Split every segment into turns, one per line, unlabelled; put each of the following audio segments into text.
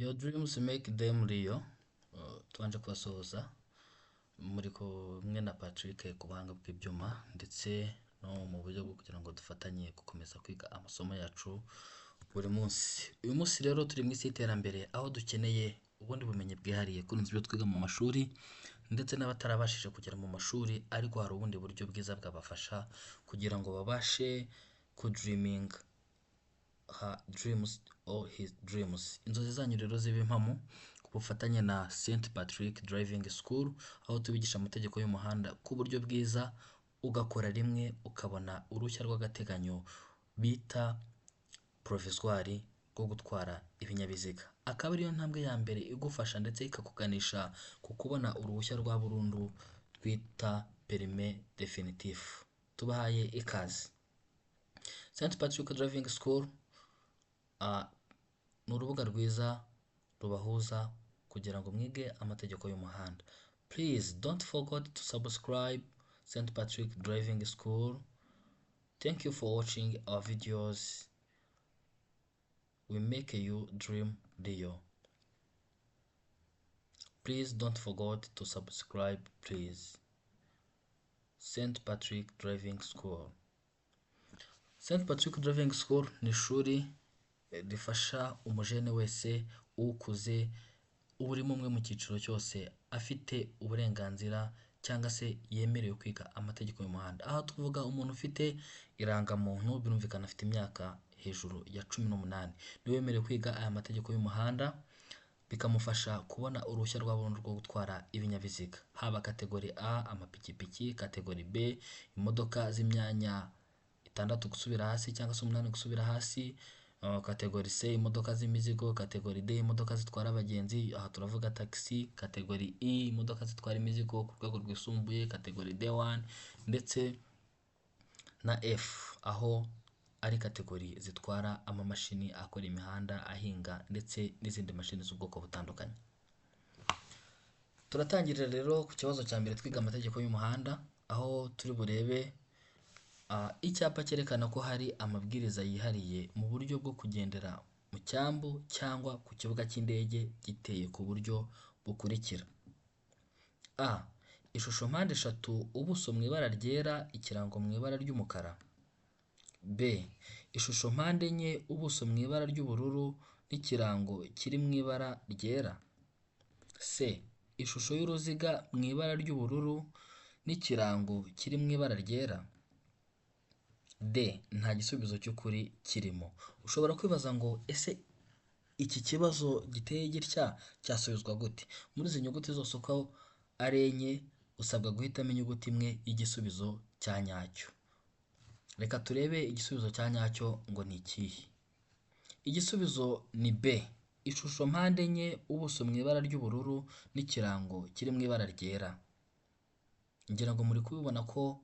Your dreams make them real. Tubanje kubasuhuza muri kumwe na Patrick ku buhanga bw'ibyuma ndetse no mu buryo bwo kugira ngo dufatanye gukomeza kwiga amasomo yacu buri munsi. Uyu munsi rero turi mu isi y'iterambere, aho dukeneye ubundi bumenyi bwihariye kurenza ibyo twiga mu mashuri, ndetse n'abatarabashije kugera mu mashuri ariko hari ubundi buryo bwiza bwabafasha kugira ngo babashe kudreaminga her dreams or his dreams. Inzozi zanyu rero zibe impamo ku bufatanye na St Patrick Driving School, aho tubigisha amategeko y'umuhanda ku buryo bwiza, ugakora rimwe ukabona uruhushya rw'agateganyo bita provisoire rwo gutwara ibinyabiziga. Akaba ariyo ntambwe ya mbere igufasha ndetse ikakuganisha ku kubona uruhushya rwa burundu twita permis définitif. Tubahaye ikaze. St Patrick Driving School ni urubuga rwiza rubahuza kugira ngo mwige amategeko y'umuhanda. Please don't forget to subscribe St Patrick Driving School. Thank you for watching our videos. We make you dream real. Please don't forget to subscribe, please. St Patrick Driving School. St Patrick Driving School ni ishuri rifasha umujene wese, ukuze, urimo umwe mu cyiciro cyose afite uburenganzira cyangwa se yemerewe kwiga amategeko y'umuhanda. Aha tuvuga umuntu ufite irangamuntu, birumvikana afite imyaka hejuru ya 18, niwe wemerewe kwiga aya mategeko y'umuhanda, bikamufasha kubona uruhushya rwa burundu rwo gutwara ibinyabiziga, haba catégorie A amapikipiki, catégorie B imodoka z'imyanya 6 gusubira hasi cyangwa se 8 gusubira hasi, catégorie C imodoka z'imizigo, catégorie D imodoka zitwara abagenzi, aha turavuga taxi, catégorie E imodoka zitwara imizigo ku rwego rwisumbuye, catégorie D1 ndetse na F, aho ari catégorie zitwara amamashini akora imihanda, ahinga ndetse n'izindi mashini z'ubwoko butandukanye. Turatangirira rero ku kibazo cya mbere twiga amategeko y'umuhanda, aho turi burebe icyapa cyerekana ko hari amabwiriza yihariye mu buryo bwo kugendera mu cyambu cyangwa ku kibuga cy'indege giteye ku buryo bukurikira: A. Ishusho mpande 3, ubuso mu ibara ryera, ikirango mu ibara ry'umukara. B. Ishusho mpande 4, ubuso mu ibara ry'ubururu n'ikirango kiri mu ibara ryera. C. Ishusho y'uruziga mu ibara ry'ubururu n'ikirango kiri mu ibara ryera. D. Nta gisubizo cy'ukuri kirimo. Ushobora kwibaza ngo ese iki kibazo giteye gitya cyasubizwa gute? Muri izi nyuguti zose uko ari enye, usabwa guhitamo inyuguti imwe y'igisubizo cya nyacyo. Reka turebe igisubizo cya nyacyo ngo ni ikihe. Igisubizo ni B. Ishusho mpande 4, ubuso mu ibara ry'ubururu n'ikirango kiri mu ibara ryera. Ngira ngo muri kubibona ko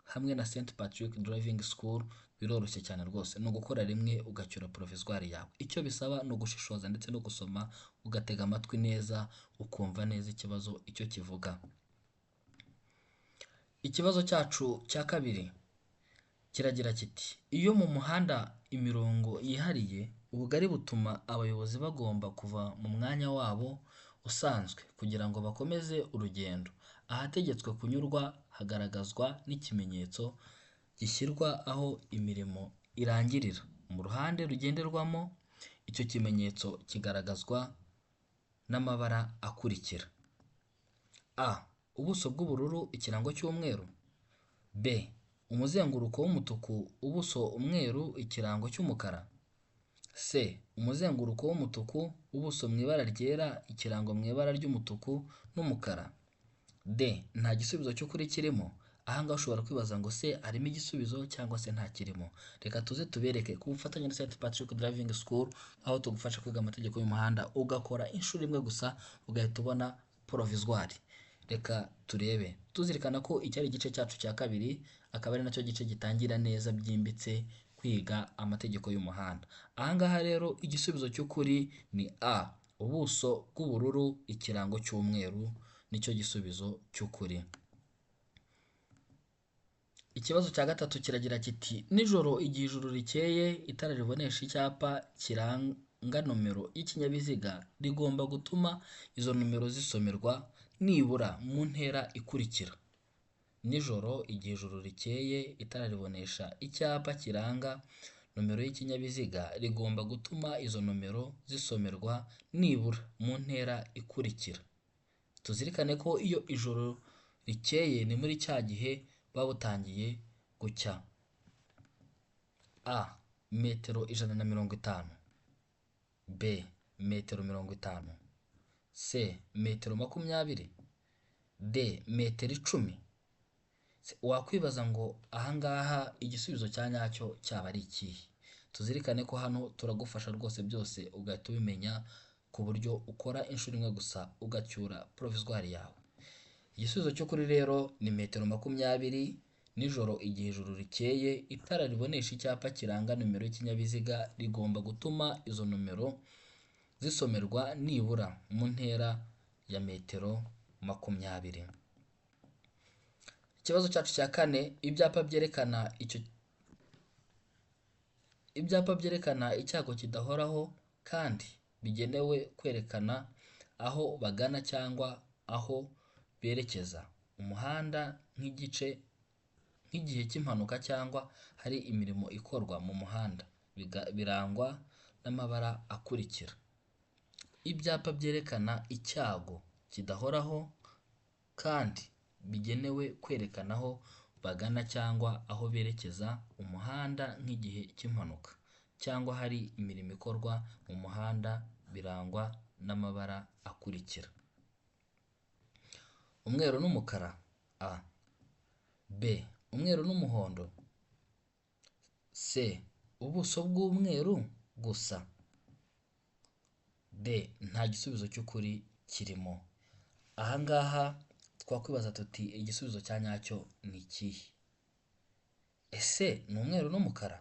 hamwe na St Patrick Driving School biroroshye cyane rwose, ni ugukora rimwe ugacyura provisoire yawe. Icyo bisaba ni ugushishoza ndetse no gusoma, ugatega amatwi neza, ukumva neza ikibazo icyo kivuga. Ikibazo cyacu cya kabiri kiragira kiti: iyo mu muhanda imirongo yihariye ubugari butuma abayobozi bagomba kuva mu mwanya wabo usanzwe kugira ngo bakomeze urugendo, ahategetswe kunyurwa hagaragazwa n'ikimenyetso gishyirwa aho imirimo irangirira mu ruhande rugenderwamo. Icyo kimenyetso kigaragazwa n'amabara akurikira: A. Ubuso bw'ubururu, ikirango cy'umweru. B. Umuzenguruko w'umutuku, ubuso umweru, ikirango cy'umukara. C. Umuzenguruko w'umutuku, ubuso mu ibara ryera, ikirango mu ibara ry'umutuku n'umukara. D. Nta gisubizo cy'ukuri kirimo. Aha ngaha ushobora kwibaza ngo se harimo igisubizo cyangwa se nta kirimo? Reka tuze tubereke ku bufatanye na St Patrick Driving School, aho tugufasha kwiga amategeko y'umuhanda, ugakora inshuro imwe gusa ugahita ubona provisoire. Reka turebe, tuzirikana ko iki ari igice cyacu cya kabiri, akaba ari nacyo gice gitangira neza byimbitse kwiga amategeko y'umuhanda. Aha ngaha rero igisubizo cy'ukuri ni A. Ubuso bw'ubururu, ikirango cy'umweru nicyo gisubizo cy'ukuri. Ikibazo cya gatatu kiragira kiti: nijoro igihe ijuru rikeye, itara ribonesha icyapa kiranga nomero y'ikinyabiziga rigomba gutuma izo nomero zisomerwa nibura mu ntera ikurikira. Nijoro igihe ijoro rikeye itara ribonesha icyapa kiranga nomero y'ikinyabiziga rigomba gutuma izo nomero zisomerwa nibura mu ntera ikurikira. Tuzirikane ko iyo ijoro rikeye ni muri cya gihe buba butangiye gucya. A. Metero 150, B. Metero 50, C. Metero 20, D. Metero 10. Wakwibaza ngo ahangaha igisubizo cya nyacyo cyaba ari ikihe? Tuzirikane ko hano turagufasha rwose byose ugahita ubimenya ku buryo ukora inshuro imwe gusa ugacyura provisoire yawe. Igisubizo cy'ukuri rero ni metero 20. Nijoro igihe ijoro rikeye itara ribonesha icyapa kiranga nomero y'ikinyabiziga rigomba gutuma izo nomero zisomerwa nibura mu ntera ya metero 20. Ikibazo cyacu cya kane, ibyapa byerekana icyago kidahoraho kandi bigenewe kwerekana aho bagana cyangwa aho berekeza umuhanda nk'igice nk'igihe cy'impanuka cyangwa hari imirimo ikorwa mu muhanda birangwa n'amabara akurikira. Ibyapa byerekana icyago kidahoraho kandi bigenewe kwerekana aho bagana cyangwa aho berekeza umuhanda nk'igihe cy'impanuka cyangwa hari imirimo ikorwa mu muhanda birangwa n'amabara akurikira. Umweru n'umukara A, B. Umweru n'umuhondo, C. Ubuso bw'umweru gusa, D. Nta gisubizo cy'ukuri kirimo. Ahangaha twakwibaza tuti igisubizo cya nyacyo ni ikihe? Ese ni umweru n'umukara?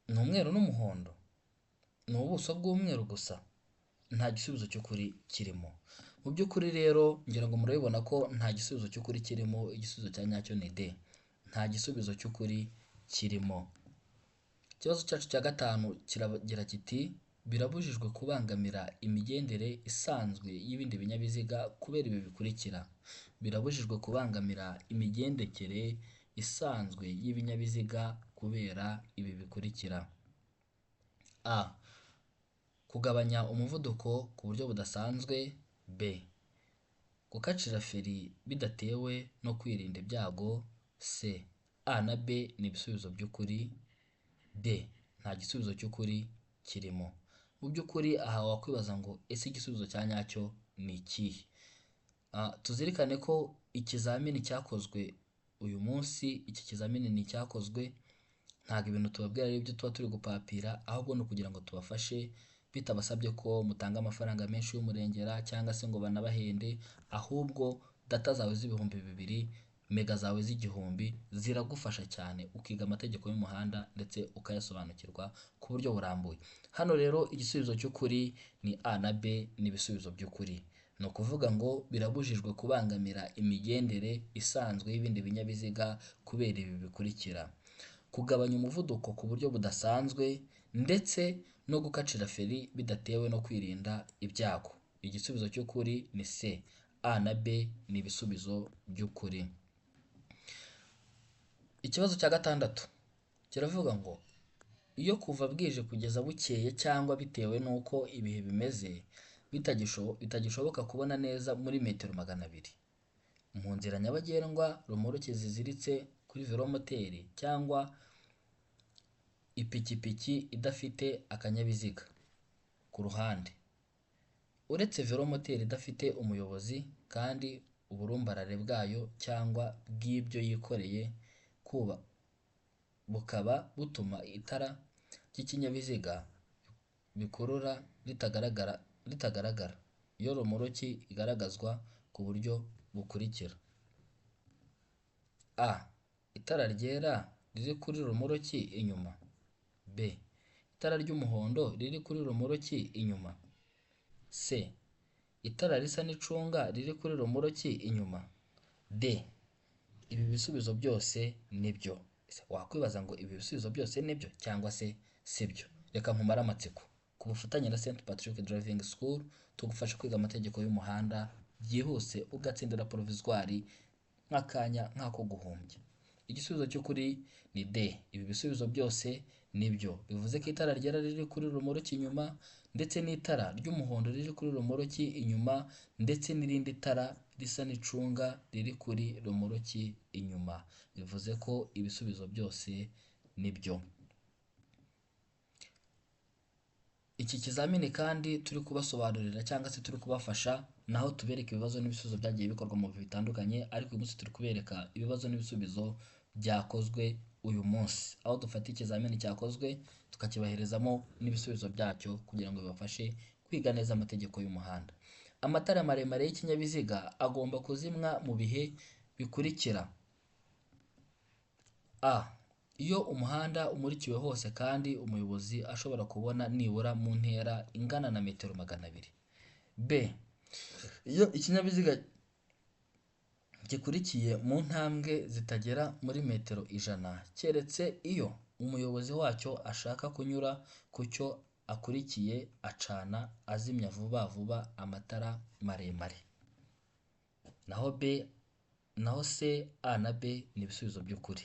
Ni umweru n'umuhondo? Ni ubuso bw'umweru gusa? Nta gisubizo cy'ukuri kirimo. Mu by'ukuri rero ngira ngo murabibona ko nta gisubizo cy'ukuri kirimo, igisubizo cya nyacyo ni D. Nta gisubizo cy'ukuri kirimo. Ikibazo cyacu cya gatanu kiragira kiti birabujijwe kubangamira imigendere isanzwe y'ibindi binyabiziga kubera ibi bikurikira. Birabujijwe kubangamira imigendekere isanzwe y'ibinyabiziga kubera ibi bikurikira. A. Kugabanya umuvuduko ku buryo budasanzwe. B. Gukacira feri bidatewe no kwirinda ibyago. C. A na B ni ibisubizo by'ukuri. D. Nta gisubizo cy'ukuri kirimo. Mu by'ukuri aha wakwibaza ngo ese igisubizo cya nyacyo ni ikihe? Tuzirikane ko ikizamini cyakozwe uyu munsi, iki kizamini ni icyakozwe, ntabwo ibintu tubabwira ari ibyo tuba turi gupapira, ahubwo ni ukugira ngo tubafashe bitabasabye ko mutanga amafaranga menshi y'umurengera cyangwa se ngo banabahende, ahubwo data zawe z'2000, mega zawe z'1000 ziragufasha cyane ukiga amategeko y'umuhanda ndetse ukayasobanukirwa ku buryo burambuye. Hano rero igisubizo cy'ukuri ni A na B, ni ibisubizo by'ukuri. Ni ukuvuga ngo birabujijwe kubangamira imigendere isanzwe y'ibindi binyabiziga kubera ibi bikurikira: kugabanya umuvuduko ku buryo budasanzwe ndetse no gukacira feri bidatewe no kwirinda ibyago. Igisubizo cy'ukuri ni C. A na B ni ibisubizo by'ukuri. Ikibazo cya gatandatu kiravuga ngo iyo kuva bwije kugeza bukeye cyangwa bitewe n'uko ibihe bimeze bitagishoboka kubona neza muri metero 200 mu nzira nyabagendwa, romoruki ziziritse kuri velomoteri cyangwa ipikipiki idafite akanyabiziga ku ruhande, uretse velomoteri idafite umuyobozi kandi uburumbarare bwayo cyangwa bw'ibyo yikoreye kuba bukaba butuma itara ry'ikinyabiziga bikurura ritagaragara iyo romoruki igaragazwa ku buryo bukurikira: A. Itara ryera riri kuri romoruki inyuma. B. Itara ry'umuhondo riri kuri romoruki inyuma. C. Itara risa n'icunga riri kuri romoruki inyuma. D. Ibi bisubizo byose nibyo. Wakwibaza ngo ibi bisubizo byose nibyo cyangwa se sibyo? Reka nkumare amatsiko. Ku bufatanye na St Patrick Driving School tugufasha kwiga amategeko y'umuhanda byihuse, ugatsindira provisoire nk'akanya nk'ako guhumbya. Igisubizo cy'ukuri ni D. Ibi bisubizo byose nibyo. Bivuze ko itara ryera riri kuri romoroki inyuma, ndetse n'itara ry'umuhondo riri kuri romoroki inyuma, ndetse n'irindi tara risa n'icunga riri kuri romoroki inyuma. Bivuze ko ibisubizo byose nibyo. Iki kizamini kandi turi kubasobanurira cyangwa se turi kubafasha, naho tubereka ibibazo n'ibisubizo byagiye bikorwa mu bihe bitandukanye, ariko uyu munsi turi kubereka ibibazo n'ibisubizo byakozwe uyu munsi, aho dufata ikizamini cyakozwe tukakibaherezamo n'ibisubizo byacyo kugira ngo bibafashe kwiga neza amategeko y'umuhanda. Amatara maremare y'ikinyabiziga agomba kuzimwa mu bihe bikurikira: A. Iyo umuhanda umurikiwe hose kandi umuyobozi ashobora kubona nibura mu ntera ingana na metero 200. B. Iyo ikinyabiziga gikurikiye mu ntambwe zitagera muri metero 100, keretse iyo umuyobozi wacyo ashaka kunyura ku cyo akurikiye acana azimya vuba vuba amatara maremare. Naho B, naho C, A na B ni ibisubizo by'ukuri.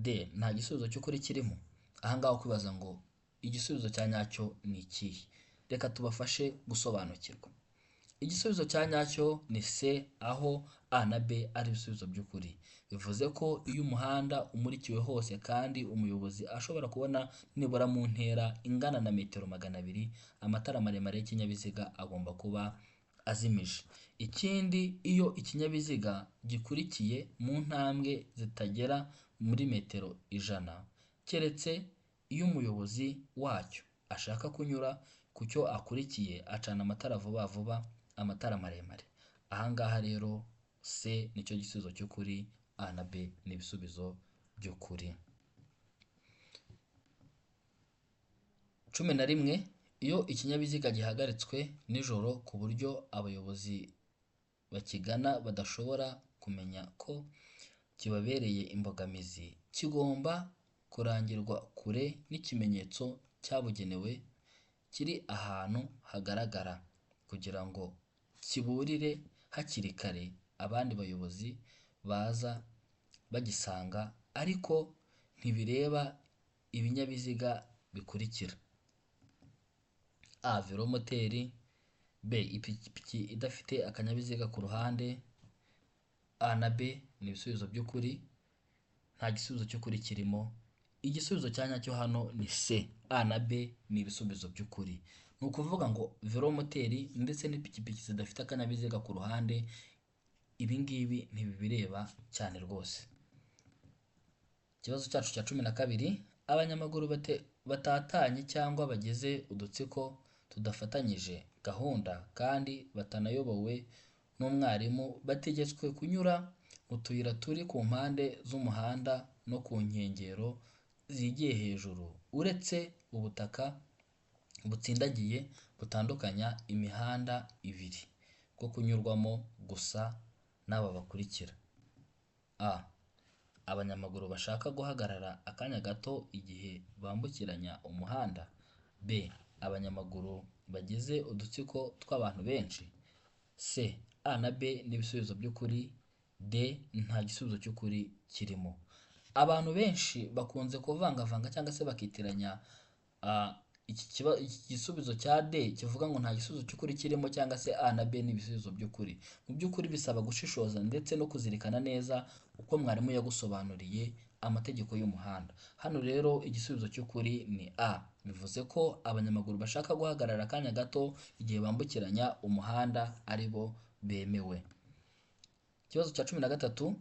D. Nta gisubizo cy'ukuri kirimo. Aha ngaha kwibaza ngo igisubizo cya nyacyo ni ikihe? Reka tubafashe gusobanukirwa. Igisubizo cya nyacyo ni C, aho A na B ari ibisubizo by'ukuri. Bivuze ko iyo umuhanda umurikiwe hose kandi umuyobozi ashobora kubona nibura mu ntera ingana na metero 200, amatara maremare y'ikinyabiziga agomba kuba azimije. Ikindi, iyo ikinyabiziga gikurikiye mu ntambwe zitagera muri metero 100, keretse iyo umuyobozi wacyo ashaka kunyura ku cyo akurikiye acana amatara vuba vuba amatara maremare. Aha ngaha rero C nicyo gisubizo cy'ukuri, A na B ni ibisubizo by'ukuri. 11. Iyo ikinyabiziga gihagaritswe nijoro ku buryo abayobozi bakigana badashobora kumenya ko kibabereye imbogamizi, kigomba kurangirwa kure n'ikimenyetso cyabugenewe kiri ahantu hagaragara kugira ngo kiburire hakiri kare abandi bayobozi baza bagisanga, ariko ntibireba ibinyabiziga bikurikira: A. Velomoteri, B. Ipikipiki idafite akanyabiziga ku ruhande. A na B ni ibisubizo by'ukuri, nta gisubizo cy'ukuri kirimo. Igisubizo cya nyacyo hano ni C. A na B ni ibisubizo by'ukuri. Ni ukuvuga ngo velomoteri ndetse n'ipikipiki zidafite akanyabiziga ku ruhande, ibi ngibi ntibibireba cyane rwose. Ikibazo cyacu cya 12. Abanyamaguru batatanye cyangwa bagize udutsiko tudafatanyije gahunda kandi batanayobowe n'umwarimu bategetswe kunyura mu tuyira turi ku mpande z'umuhanda no ku nkengero zigiye hejuru, uretse ubutaka butsindagiye butandukanya imihanda ibiri bwo kunyurwamo gusa n'aba bakurikira: A. Abanyamaguru bashaka guhagarara akanya gato igihe bambukiranya umuhanda. B. Abanyamaguru bagize udutsiko tw'abantu benshi. C. A na B ni ibisubizo by'ukuri. D. Nta gisubizo cy'ukuri kirimo. Abantu benshi bakunze kuvangavanga cyangwa se bakitiranya iki gisubizo cya D kivuga ngo nta gisubizo cy'ukuri kirimo, cyangwa se A na B ni ibisubizo by'ukuri. Mu by'ukuri bisaba gushishoza ndetse no kuzirikana neza uko mwarimu yagusobanuriye amategeko y'umuhanda. Hano rero igisubizo cy'ukuri ni A. Bivuze ko abanyamaguru bashaka guhagarara akanya gato igihe bambukiranya umuhanda ari bo bemewe. Ikibazo cya 13.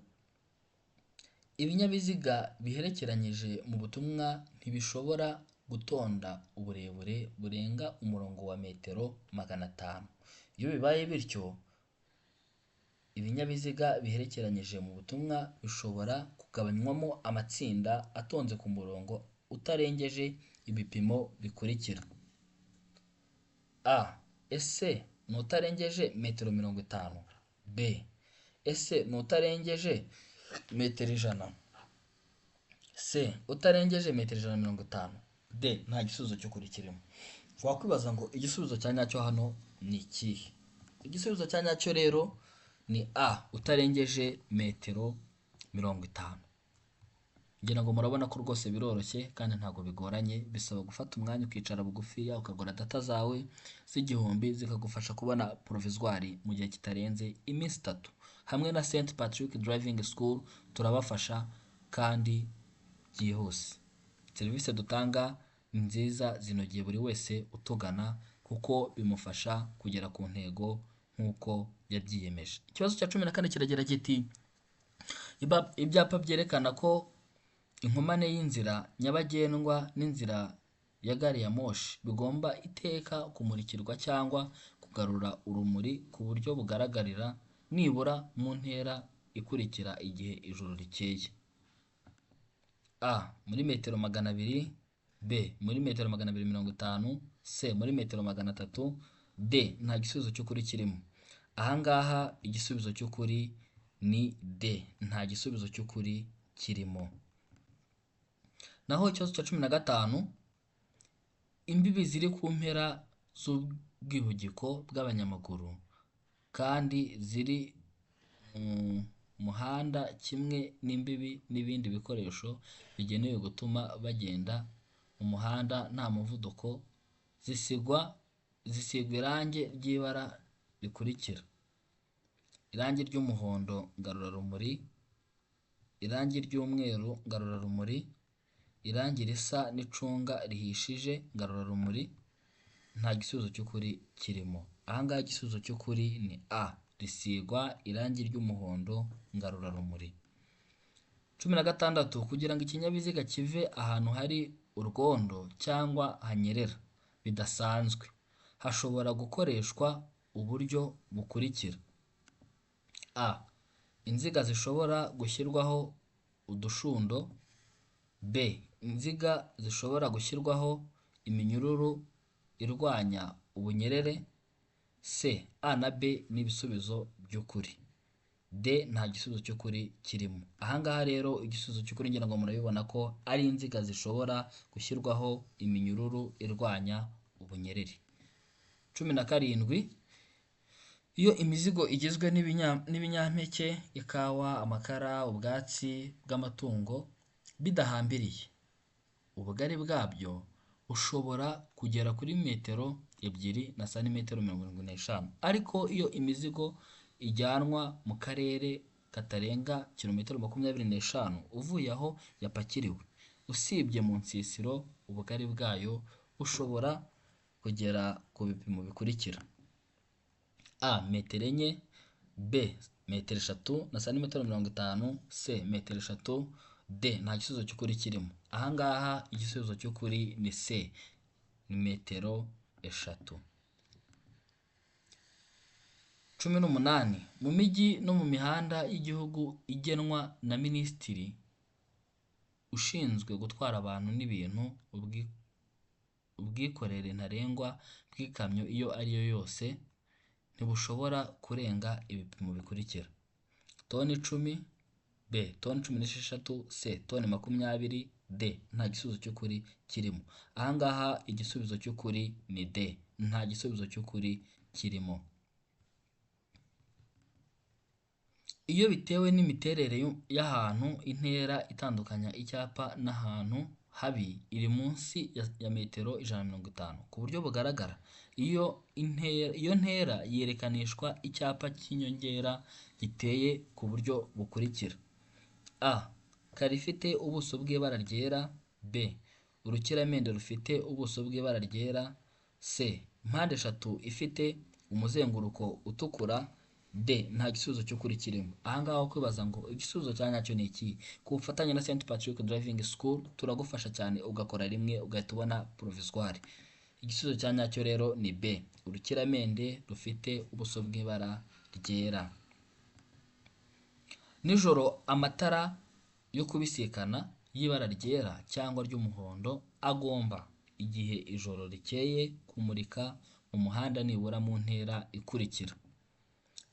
Ibinyabiziga biherekeranyije mu butumwa ntibishobora gutonda uburebure burenga umurongo wa metero 500. Iyo bibaye bityo, ibinyabiziga biherekeranyije mu butumwa bishobora kugabanywamo amatsinda atonze ku murongo utarengeje ibipimo bikurikira: A. Ese ni utarengeje metero 50? B. Ese ni utarengeje metero 100? C. Utarengeje metero 150? D nta gisubizo cy'ukuri kirimo. Wakwibaza ngo igisubizo cya nyacyo hano ni ikihe? Igisubizo cya nyacyo rero ni A, utarengeje metero 50. Ngira ngo murabona ko rwose biroroshye kandi ntabwo bigoranye, bisaba gufata umwanya ukicara bugufiya ukagura data zawe z'igihumbi zikagufasha kubona provisoire mu gihe kitarenze iminsi 3. Hamwe na St Patrick Driving School turabafasha kandi byihuse. Serivisi dutanga ni nziza, zinogeye buri wese utugana kuko bimufasha kugera ku ntego nk'uko yabyiyemeje. Ikibazo cya 14 kiragira kiti ibyapa byerekana ko inkomane y'inzira nyabagendwa n'inzira ya gari ya moshi bigomba iteka kumurikirwa cyangwa kugarura urumuri ku buryo bugaragarira nibura mu ntera ikurikira igihe ijoro rikeye. A muri metero 200, B muri metero 250, C muri metero 300, D nta gisubizo cy'ukuri kirimo. Aha ngaha igisubizo cy'ukuri ni D, nta gisubizo cy'ukuri kirimo. Naho ikibazo cya 15, imbibi ziri ku mpera z'ubwihugiko bw'abanyamaguru kandi ziri mu muhanda kimwe n'imbibi n'ibindi bikoresho bigenewe gutuma bagenda mu muhanda nta muvuduko, zisigwa irangi ry'ibara rikurikira: irangi ry'umuhondo ngarurarumuri, irangi ry'umweru ngarurarumuri, irangi risa n'icunga rihishije ngarurarumuri. Nta gisubizo cy'ukuri kirimo. Aha ngaha igisubizo cy'ukuri ni A, risigwa irangi ry'umuhondo ngarurarumuri. 16, kugira ngo ikinyabiziga kive ahantu hari urwondo cyangwa hanyerera bidasanzwe, hashobora gukoreshwa uburyo bukurikira: A, inziga zishobora gushyirwaho udushundo, B, inziga zishobora gushyirwaho iminyururu irwanya ubunyerere, C, A na B ni ibisubizo by'ukuri, D nta gisubizo cy'ukuri kirimo. Aha ngaha rero igisubizo cy'ukuri ngira ngo murabibona ko ari inziga zishobora gushyirwaho iminyururu irwanya ubunyerere. 17, iyo imizigo igizwe n'ibinyampeke, ikawa, amakara, ubwatsi bw'amatungo bidahambiriye, ubugari bwabyo bushobora kugera kuri metero 2 na santimetero 75. Ariko iyo imizigo ijyanwa mu karere katarenga kilometero 25 uvuye aho yapakiriwe, usibye mu nsisiro, ubugari bwayo bushobora kugera ku bipimo bikurikira: A metero 4, B metero 3 na santimetero 50, C metero 3, D nta gisubizo cy'ukuri kirimo. Aha ngaha igisubizo cy'ukuri ni C, ni metero 3. 18, mu mijyi no mu mihanda y'igihugu igenwa na Minisitiri ushinzwe gutwara abantu n'ibintu, ubwikorere ntarengwa bw'ikamyo iyo ari yo yose ntibushobora kurenga ibipimo bikurikira: toni 10, B toni 16, C toni 20, D nta gisubizo cy'ukuri kirimo. Aha ngaha igisubizo cy'ukuri ni D, nta gisubizo cy'ukuri kirimo. Iyo bitewe n'imiterere y'ahantu, intera itandukanya icyapa n'ahantu habi iri munsi ya metero 150 ku buryo bugaragara. Iyo ntera yerekanishwa icyapa cy'inyongera giteye ku buryo bukurikira: A, kare ifite ubuso bw'ibara ryera, B, urukiramende rufite ubuso bw'ibara ryera, C, mpande 3 ifite umuzenguruko utukura, D nta gisubizo cy'ukuri kirimo. Aha ngaha kwibaza ngo igisubizo cya nyacyo ni iki? Ku bufatanye na St Patrick Driving School turagufasha cyane, ugakora rimwe ugahita ubona provisoire. Igisubizo cya nyacyo rero ni B, urukiramende rufite ubuso bw'ibara ryera. Nijoro amatara yo kubisikana y'ibara ryera cyangwa ry'umuhondo agomba, igihe ijoro rikeye, kumurika mu muhanda nibura mu ntera ikurikira: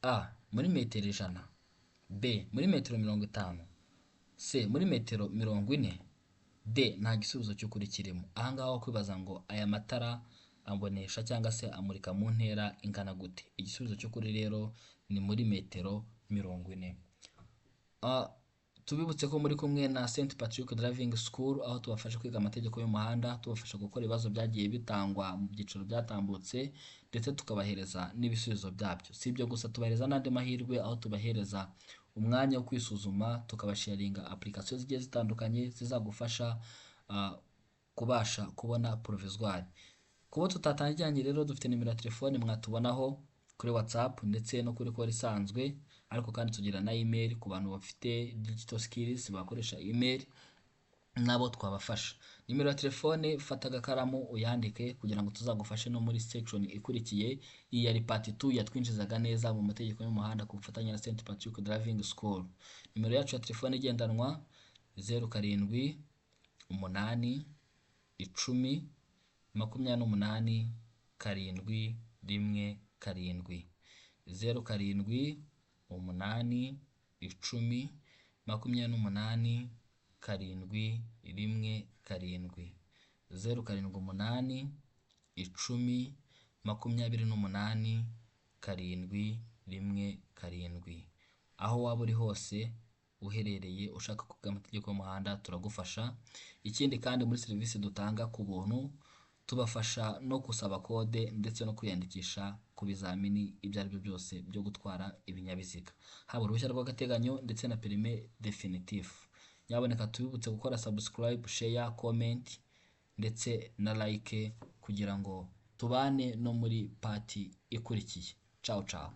A muri metero 100, B muri metero 50, C muri metero 40, D nta gisubizo cy'ukuri kirimo. Aha ngaha wakwibaza ngo aya matara abonesha cyangwa se amurika mu ntera ingana gute? Igisubizo cy'ukuri rero ni muri metero 40. Tubibutse ko muri kumwe na St Patrick Driving School, aho tubafasha kwiga amategeko y'umuhanda, tubafasha gukora ibibazo byagiye bitangwa mu byiciro byatambutse, ndetse tukabahereza n'ibisubizo byabyo. Si ibyo gusa, tubahereza n'andi mahirwe aho tubahereza umwanya wo kwisuzuma, tukabasharinga application zigiye zitandukanye zizagufasha kubasha kubona provisoire. Kuba tutatangiranye rero, dufite nimero ya telefone mwatubonaho kuri WhatsApp ndetse no kuri call isanzwe, ariko kandi tugira na email ku bantu bafite digital skills bakoresha email, nabo twabafasha. Nimero ya telefone, fata agakaramu uyandike kugira ngo tuzagufashe no muri section ikurikiye. Iyi yari part 2 yatwinjizaga neza mu mategeko y'umuhanda ku bufatanye na St Patrick Driving School. Nimero yacu ya telefone igendanwa: 0 7 8 10 28 7 1 7, 0 7 8 10 28 7 1 7, 0 7 8 10 28 7 1 7. Aho waba uri hose uherereye ushaka kwiga amategeko y'umuhanda, turagufasha. Ikindi kandi, muri serivisi dutanga ku buntu, tubafasha no gusaba kode ndetse no kwiyandikisha ku bizamini ibyo ari byo byose byo gutwara ibinyabiziga, haba uruhushya rw'agateganyo ndetse na permis définitif. Nyaboneka tubibutse gukora subscribe, share, comment ndetse na like kugira ngo tubane no muri part ikurikiye. Ciao ciao.